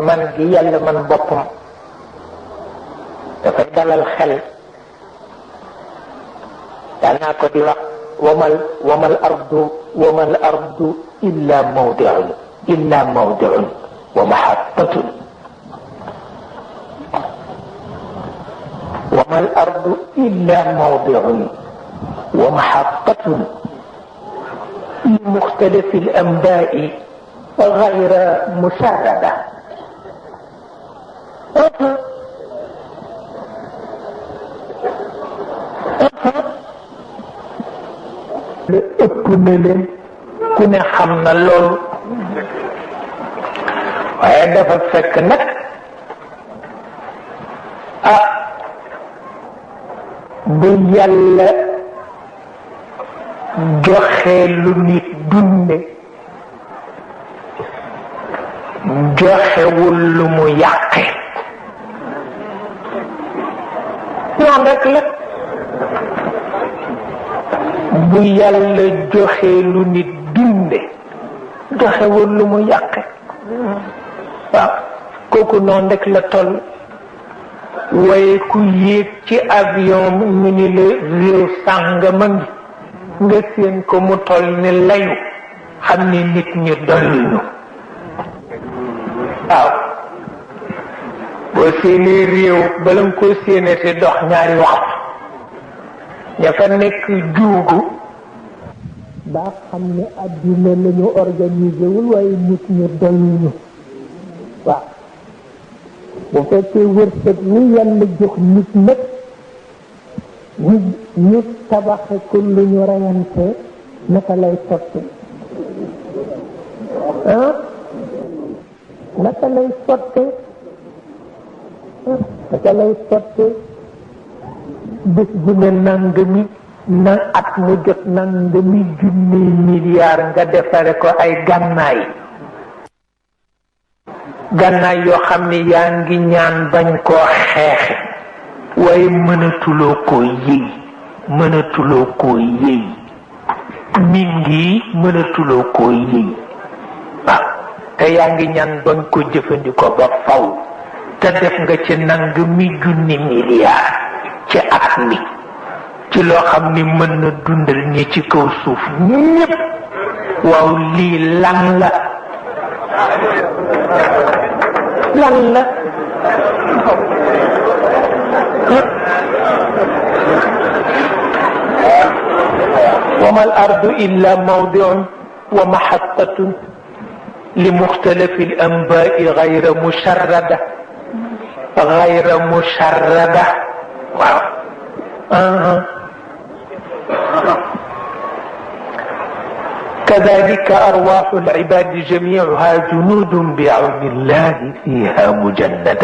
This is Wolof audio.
man gi yàlla man boppam dafay dalal xel daanaa ko di wax wamal ardu illa mawdi'un wa mahattatun wamal ardu illa mawdi'un wa mahattatun li mukhtalifi al-anba'i ghayra musharrada lu ëpp na leen ku ne xam na loolu waaye dafa fekk nag bu yàlla joxe lu nit dunde joxewul lu mu yàqe noonu rek la bu yàlla joxe lu nit dunde joxewul lu mu yàqe waaw kooku noonu rek la toll waaye ku yéeg ci avion ñu ni la réew sàngama ngi nga séen ko mu toll ni layu xam ni nit ñi dolluñu waaw boo séenee réew bala nga ko séenee te dox ñaari waxtu ña fa nekk juugu daa xam ne adduna la ñu organisé wul waaye nit ñi dolluñu waaw bu fekkee wërsëg wu yàlla jox nit nag ñu tabaxe ko lu ñu reyante naka lay sotti naka lay sotte bés bu ne nangami na at mu jot nangami junni milliard nga defare ko ay gànnaay yoo xam ni yaa ngi ñaan bañ koo xeexe waaye mënatuloo koo yëy mi ngi mënatuloo koo yëy waaw te yaa ngi ñaan bañ ko jëfandikoo ba faw te def nga ci nangami junni milliard ci at mi ci loo xam ni mën na dundal ñi ci kaw suuf ñépp waaw lii lan la وما الأرض إلا موضع ومحطة لمختلف الأنباء غير مشردة واو كذلك أرواح العباد جميعها جنود بعون الله فيها مجندة